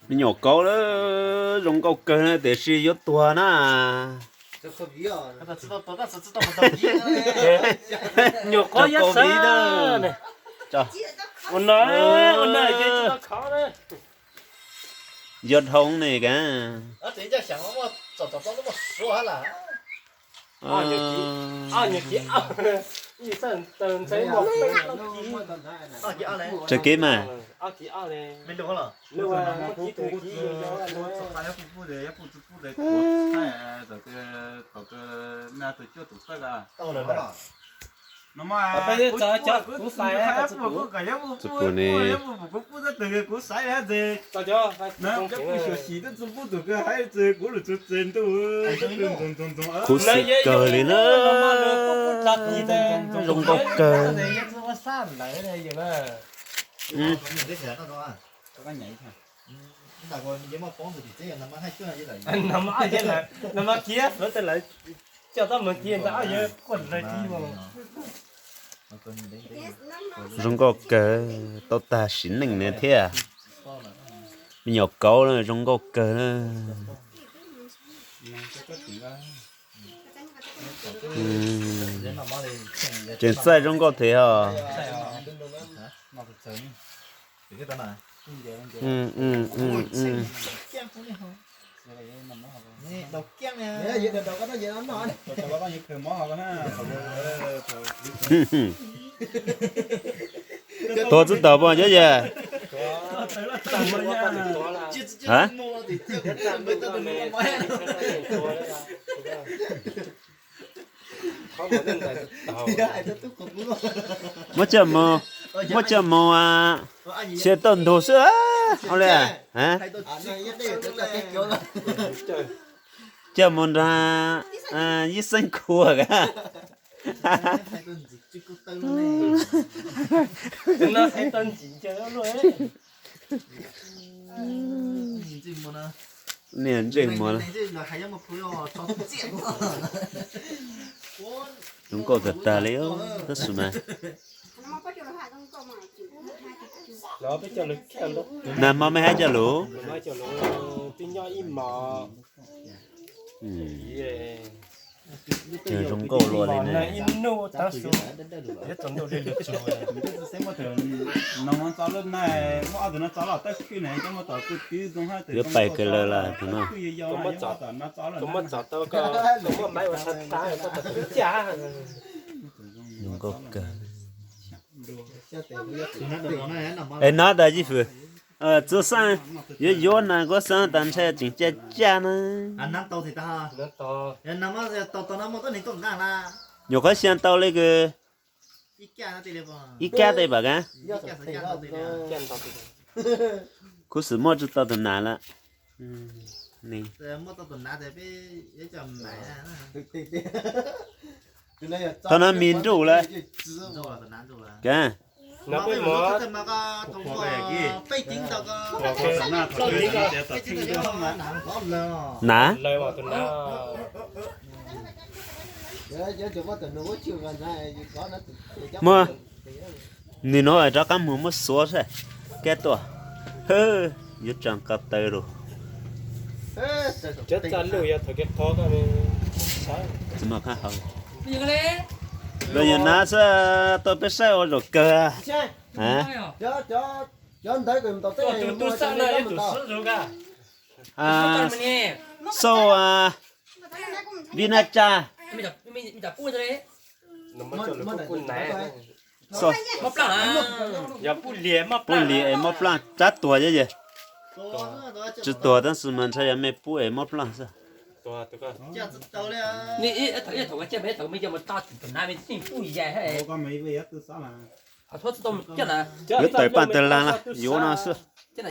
Me nyuam kauv lawm, zoo nkauj kawg na, tiam sis yuav tuag na. Nyuam qhuav yab sawv ua no, ua no ces tsis tau khov na. Yog dhau ne ka. Tsam kev mas. Txuj pus ne. Khuv xim kawg li na. Zoo nkauj kawg. Zoo nkauj kawg, tau tag sim neej na thiab. Me nyuam kauv na zoo nkauj kawg na. Tseem txaij zoo nkauj thiab os. Tuag txog tag pom cov yas. Muab coj mus, muab coj mus, cia tau ntug xwb. Ua li, coj mus nrog ib xeeb khuas ka. Niag ntsej muag. Zoo nkauj tag tag li tab sis mas. Nag hmo mej hais coj lus. Zoo nkauj luaj li ne. Yuav pais kawg lawm las tus no. Zoo nkauj kawg. Es no tas Yij Fwm, txuj xeeb yuav yuav nas kuab xeeb tas ntshai tseem caj caj na. Nyuam qhuav xya tau li kws ib kab tej pam ka. Khuv xim muaj tsis tau tus nas lawm. Thaum no mis nruj lawm. Nas. Muaj, nim no rov qab mus muab xuav saib kab tuaj. Yuav tsaa ko taw lug. Tsis muaj qab hau. Los yog nav xwb, tau peb saib ua zaum kawg. Xauj Vib Nab Tsab. Pub lias es mob plaj, tsab tuag yog. Tsis tuag tab sis mas ntshai yog mej pub es mob plaj xwb. Yuav tawm paj tawg lag na, yuav no xwb.